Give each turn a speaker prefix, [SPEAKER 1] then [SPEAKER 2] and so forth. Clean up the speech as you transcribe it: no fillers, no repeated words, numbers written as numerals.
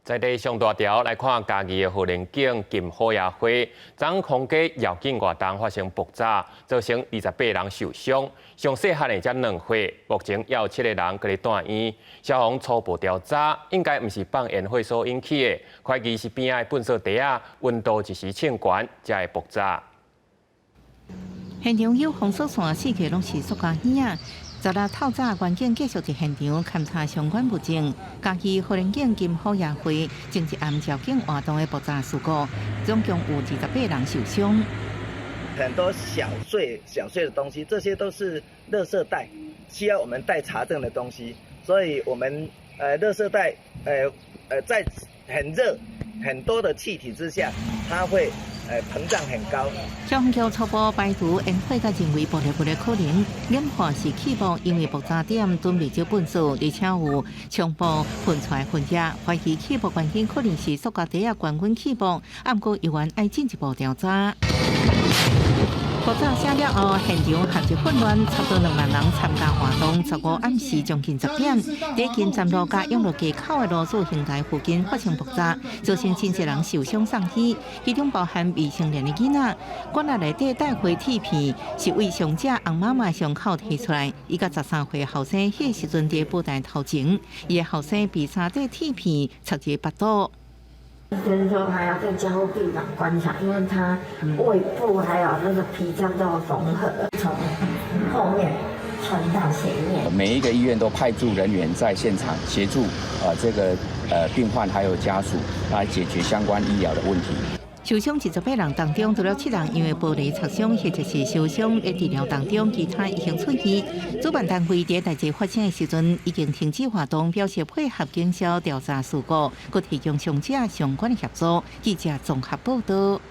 [SPEAKER 1] 在地上大條來看嘉義的花蓮景金虎爺會，昨昏空街鹞景活動發生爆炸，造成28人受傷。上細漢的才2歲，目前猶有七个人閣咧住院。消防初步調查，應該毋是放煙火所引起的，懷疑是邊仔的糞埽袋仔溫度一時衝懸，才會爆炸。
[SPEAKER 2] 現場有封鎖線，四界攏是塑膠椅仔。昨日透早，員警繼續佇現場勘查相關物證。嘉義花蓮景金虎爺會前一暗鹞景活動的爆炸事故，總共有28人受傷。
[SPEAKER 3] 很多小碎小碎的東西，這些都是垃圾袋，需要我們待查證的東西。所以，我們垃圾袋在很熱、很多的氣體之下，它會膨脹很高。
[SPEAKER 2] 消防局初步排除煙火佮人為暴力物的可能，研判是氣爆，因為爆炸點準備少糞埽，而且有胸部噴出來噴液，懷疑氣爆原因可能是塑膠袋仔懸溫氣爆，毋過猶原愛進一步調查。爆炸聲了後，現場陷入混亂，差不多2萬人參加活動。15暗時將近10點，佇金山路佮永樂街口的羅子平台附近發生爆炸，造成真濟人受傷送醫，其中包含未成年的囡仔。館仔內底帶火鐵片是為傷者翁媽媽傷口提出來，伊佮13歲後生彼時陣佇布袋頭前，伊的後生被三塊鐵片插入腹肚。
[SPEAKER 4] 醫生說還要在加護病房觀察，因為他胃部還有那個脾臟都有縫合，從後面穿到前面。
[SPEAKER 5] 每一個醫院都派駐人員在現場協助啊，這個病患還有家屬來解決相關醫療的問題。
[SPEAKER 2] 受傷28人當中，除了七人因為玻璃擦傷或者是燒傷佇治療當中，其他已經出院。主辦單位佇代誌發生的時陣已經停止活動，表示配合警消調查事故，閣提供傷者相關的協助。記者綜合報道。